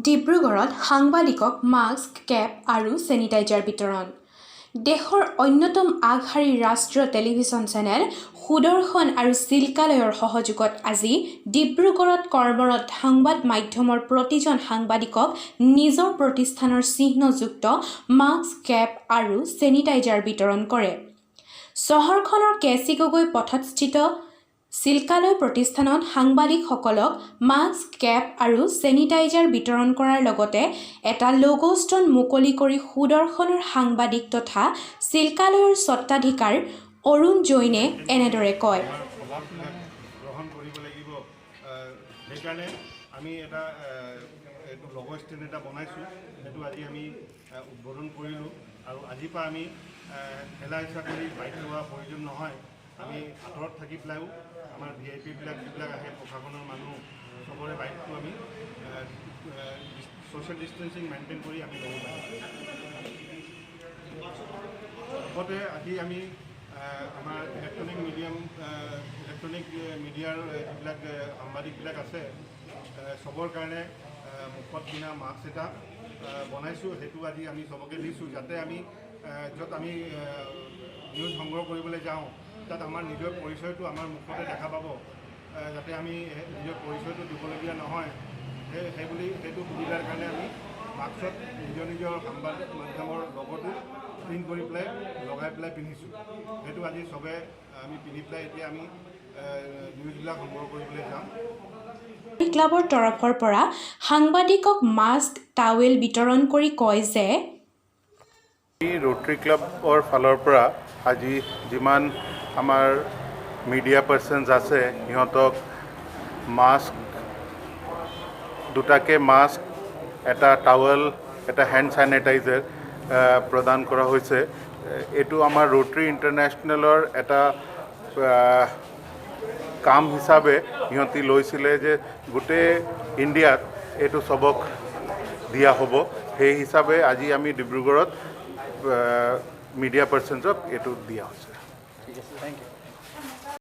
ডিব্ৰুগড়ত সাংবাদিকক mask, Cape আৰু ছেনিটাইজাৰ বিতৰণ। দেশৰ অন্যতম আগশাৰীৰ ৰাষ্ট্ৰীয় টেলিভিছন চেনেল সুদৰ্শন আৰু চিল্কালয়ৰ সহযোগত আজি ডিব্ৰুগড়ত কৰ্মৰত সংবাদ মাধ্যমৰ প্ৰতিজন সাংবাদিকক নিজৰ প্ৰতিষ্ঠানৰ চিহ্নযুক্ত মাস্ক, কেপ আৰু ছেনিটাইজাৰ বিতৰণ কৰে। চহৰখনৰ কে চি গগৈ পথস্থিত চিল্কালয় প্ৰতিষ্ঠানত সাংবাদিকসকলক মাস্ক, কেপ আৰু ছেনিটাইজাৰ বিতৰণ কৰাৰ লগতে এটা ল'গ' ষ্টেণ্ড মুকলি কৰি সুদৰ্শনৰ সাংবাদিক তথা চিল্কালয়ৰ স্বত্বাধিকাৰ অৰুণ জৈনে এনেদৰে কয়। আমাৰ স্বভাৱবিলাক গ্ৰহণ কৰিব লাগিব। সেইকাৰণে আমি এটা এইটো ল'গ' ষ্টেণ্ড এটা বনাইছোঁ। সেইটো আজি আমি উদ্বোধন কৰিলোঁ আৰু আজিৰ পৰা আমি ঠেলা হেঁচা কৰি বাইক লোৱা প্ৰয়োজন নহয়। আমি আঁতৰত থাকি পেলাইও আমাৰ ভিআইপিবিলাক যিবিলাক আহে, প্ৰশাসনৰ মানুহ, চবৰে বাইকটো আমি ছ'চিয়েল ডিষ্টেঞ্চিং মেইনটেইন কৰি আমি ল'ব পাৰিম। লগতে আজি আমি আমাৰ ইলেক্ট্ৰনিক মিডিয়াৰ যিবিলাক সাংবাদিকবিলাক আছে, চবৰ কাৰণে মুখত পিন্ধা মাস্ক এটা বনাইছোঁ। সেইটো আজি আমি চবকে দিছোঁ, যাতে আমি য'ত আমি নিউজ সংগ্ৰহ কৰিবলৈ যাওঁ, তাত আমাৰ নিজৰ পৰিচয়টো আমাৰ মুখতে দেখা পাব, যাতে আমি নিজৰ পৰিচয়টো দিবলগীয়া নহয়। সেইবুলি সেইটো সুবিধাৰ কাৰণে আমি মাস্কত নিজৰ নিজৰ সংবাদ মাধ্যমৰ লগতো প্ৰিণ্ট কৰি পেলাই লগাই পেলাই পিন্ধিছোঁ। সেইটো আজি চবে আমি পিন্ধি পেলাই এতিয়া আমি নিউজবিলাক সংগ্ৰহ কৰিবলৈ যাম। ক্লাবৰ তৰফৰ পৰা সাংবাদিকক মাস্ক, টাৱেল বিতৰণ কৰি কয় যে আমি ৰোটাৰী ক্লাবৰ ফালৰ পৰা আজি যিমান আমাৰ মিডিয়া পাৰ্চনছ আছে, সিহঁতক মাস্ক, দুটাকে মাস্ক, এটা টাৱেল, এটা হেণ্ড চেনিটাইজাৰ প্ৰদান কৰা হৈছে। এইটো আমাৰ ৰোটাৰী ইণ্টাৰনেশ্যনেলৰ এটা কাম হিচাপে সিহঁতি লৈছিলে যে গোটেই ইণ্ডিয়াত এইটো চবক দিয়া হ'ব। সেই হিচাপে আজি আমি ডিব্ৰুগড়ত মিডিয়া পাৰ্চনছক এইটো দিয়া হৈছে। ঠিক আছে, thank U.